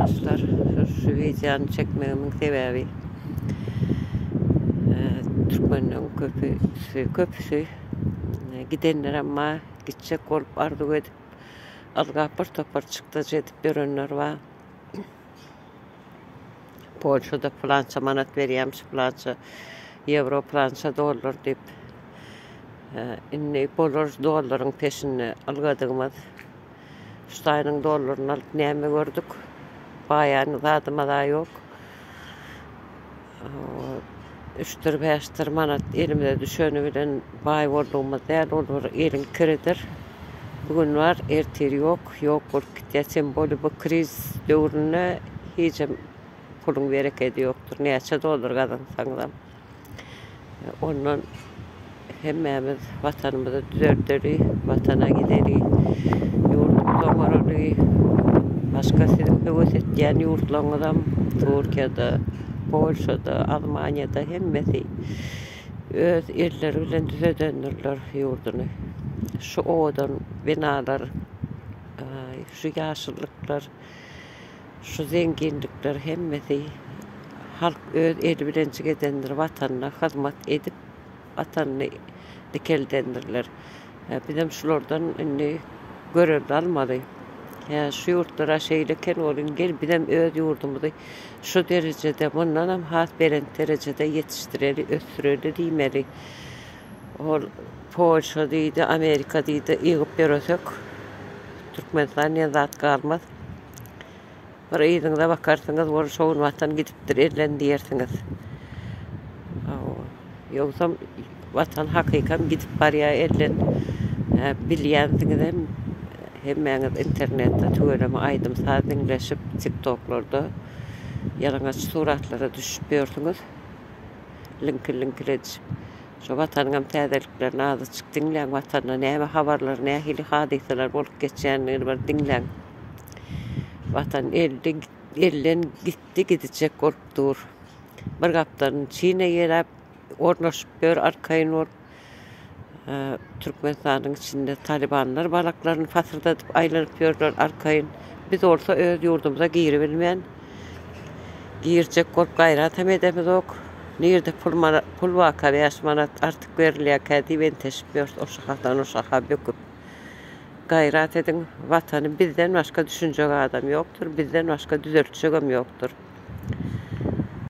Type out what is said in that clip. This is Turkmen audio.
Watandaşlar, şu wideony çekmegimiň sebäbi türkmenleriň köpüsi, köpüsi gidenlerem bar, gitjek bolup arzuw edip, ylgap bir topar çykdajy edip ýörenler bar. Polşada pylança manat berýärmiş, pylança ýewro, pylança dollar diýip. Indi bolar dollaryň peşinde ylgadygymyz. Şu taýynyň dollaryny alyp näme gördük? Baýan zadymyz-a ýok. Üçdür, bäşdir manat elimize düşeni bilen baý boldugymyz däl, ol bir eliň kiridir. Bu gün bar, ertir ýok, ýok bolup gitýär. Tem bolýa bu krizis döwründe hijem puluň berekedi ýokdur, näçe dollar gazansaňyzam. Ondan hemmämiz Watanymyzy düzeldeli, Watana gideli, ýurdumyzy oňaraly. Başga siziň höwes etýän ýurtlaryňyzam Türkiýede, Polşada, Almaniýada hemmesi öz elleri bilen düzedendirler ýurduny. Şu owadan binalar, şu ýaşyllyklar Şu zenginlikler hemmesi halk öz eli bilenjik edendir, Watanyna hyzmat edip Watanyny dikeldendirler. Bizem şulardan indi görelde almaly. Hä, şu ýurtlar-a şeýle eken welin, gel bizem öz ýurdumyzy şu derejede, mundanam has belent derejede ýetişdireli, ösdüreli diýmeli. Ol Polşa diýdi, Amerika diýdi, ýygyp ýöresek, Türkmenistan diýen zat galmaz. Bir yzyňyza bakarsyňyz, bol şo gün Watan gidipdir elden diýersiňiz. Ýogsam Watan hakykam gidip barýar elden. Bilýänsiňizem hemmäňiz internetde tüweleme aýdym-saz diňleşip, tiktoklarda ýalaňaç suratlara düşüp ýörsüňiz. Liňkil-liňkil edişip. Şo Watanyňam täzeliklerini azajyk diňläň, Watanda näme habarlar, nähili hadysalar bolup geçýändigini bir diňläň. Watan elde elden gitdi gidijek bolup dur. Bir gapdalyn Çine ýeläp ornaşyp ýör arkaýyn bolup. Türkmenistanyň içinde talibanlar balaklaryny pasyrdadyp aýlanyp ýörler arkaýyn. Biz bolsa öz ýurdumyza giribilmän girjek bolup gaýratam edemizok. Nirde pul pul barka 5 manat artyk berilýärkä diýip enteşip ýörüs o şahadan o şaha böküp. Gaýrat ediň, Watany bizden başga düşünjek adam ýokdur, bizden başga düzeltjegem ýokdur.